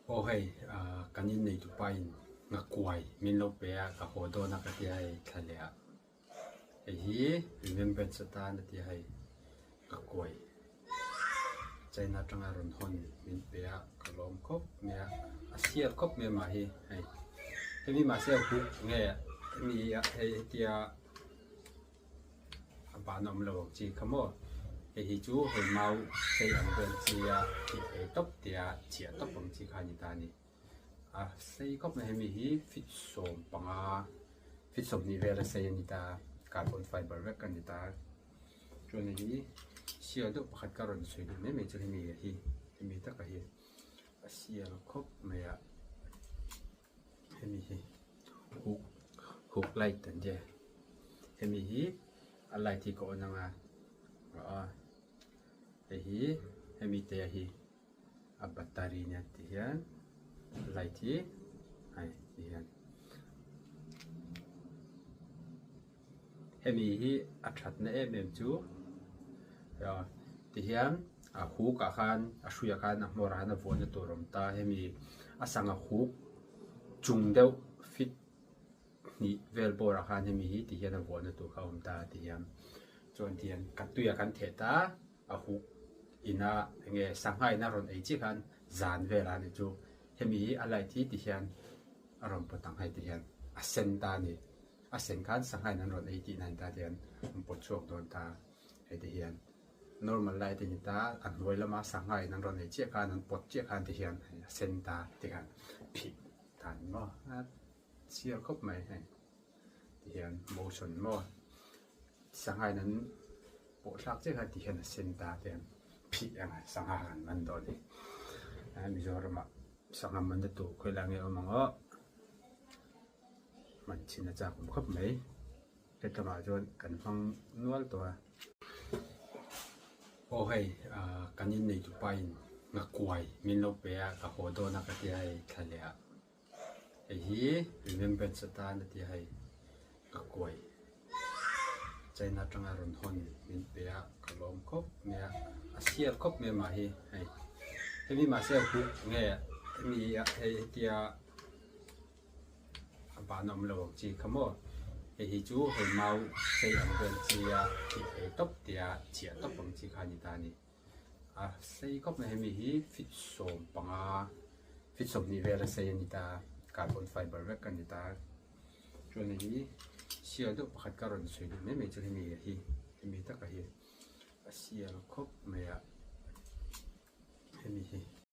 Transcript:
Aw hei kan innei tupa in ngakuai min lo pe a ka haw dawn a ka tia hei thla leh ah hei hi remembrance atan a tia hei ngakuai China atanga rawn hawn min pe a ka lawm khawp mai a a sial khawp mai amah hi hei hemi mahse a huh nge hemi hei hetia. A ban awm lo ang chi kha maw? Hei hi chu hei mau sei ang vel chi a thih ei tawp tia chhiah tawp ang chi kha a ni ta a ni. A sei khawp mai hemi hi feet 15 feet 20 vel a sei a ni ta a, carbon fiber vek a ni ta a. Chuan hei hi sial deuh pakhat ka rawn sawi duh mai mai chu hemi hi hemi taka hi a sial khawp mai a. Hemi hi huk huk light an tia hemi hi a light hi ka on anga a hei hi hemi te hi a battery nia ti hian light hi hei ti hian hemi hi a thatna em em chu ti hian a huk ah khan a hruiah khan a hmawrah khan a vuahna tur a awm ta hemi a sangha huk chung deuh fit hnih vel bawrah khan hemi hi ti hian a vuahna tur kha a awm ta ti hian chuan ti hian ka tuiah khan theh ta a huk ina enge sangha in a rawn ei chiah khan zan velah a nih chu hemi hi a light hi ti hian a rawn pawt ang hei ti hian a sen ta a ni. A sen khan sangha in an rawn ei tihna a ni ta tihian an pawt chhuak dawn ta hei ti hian normal light a ni ta a hnuai lama sangha in an rawn ei chiah khan an pawt chiah khan ti hian hei a sen ta ti khan phih ta a ni maw a chhiar khawp mai hei ti hian motion maw sangha in an pawh thlak chiah khan ti hian a sen ta ti hian phih ang sangha kan man dawn a ni Mizoram ah sangha man na tur khawilai nge awm ang aw. Hman chhin a chak awm khawp mai hetlangah chuan kan hmang nual tawh a. Aw hei kan innei tupa in ngakuai min lo pe a ka haw dawn a ka tia hei thla leh ah hei hi remembrance atan a tia hei ngakuai China atanga rawn hawn min pe a ka lawm khawp mai a a sial khawp mai amah hi hei hemi mahse a huh nge hemi hei hetia. A ban awm lo ang chi kha maw? Hei hi chu hei mau sei ang vel chi a thih ei tawp tia chhiah tawp ang chi kha a ni ta a ni. A sei khawp mai hemi hi feet 15 feet 20 vel a sei a ni ta a, carbon fiber vek a ni ta a. Chuan hei hi sial deuh pakhat ka rawn sawi duh mai mai chu hemi hi hemi taka hi a sial khawp mai a hemi hi.